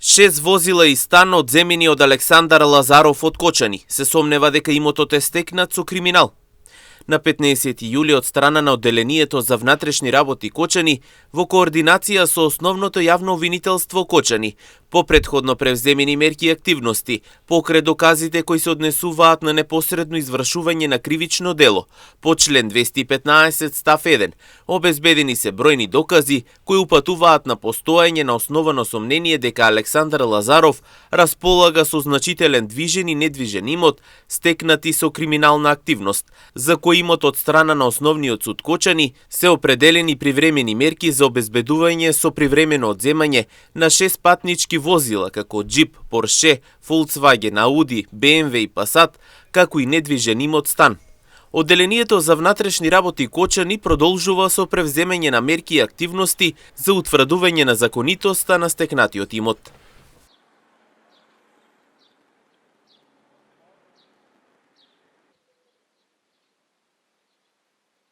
6 возила и стан одземени од Александар Лазаров од Кочани. Се сомнева дека имотот е стекнат со криминал. На 15 јули од страна на Одделението за внатрешни работи Кочани, во координација со Основното јавно обвинителство Кочани, по претходно превземени мерки и активности, покрај доказите кои се однесуваат на непосредно извршување на кривично дело, по член 215 став 1, обезбедени се бројни докази кои упатуваат на постоење на основано сомнение дека Александар Лазаров располага со значителен движен и недвижен имот, стекнати со криминална активност, за кој имот од страна на Основниот суд Кочани се определени привремени мерки за обезбедување со привремено одземање на 6 патнички возила како Джип, Порше, Volkswagen, Ауди, BMW и Пасат, како и недвижен имот стан. Одделението за внатрешни работи Кочани продолжува со превземање на мерки и активности за утврдување на законитоста на стекнатиот имот.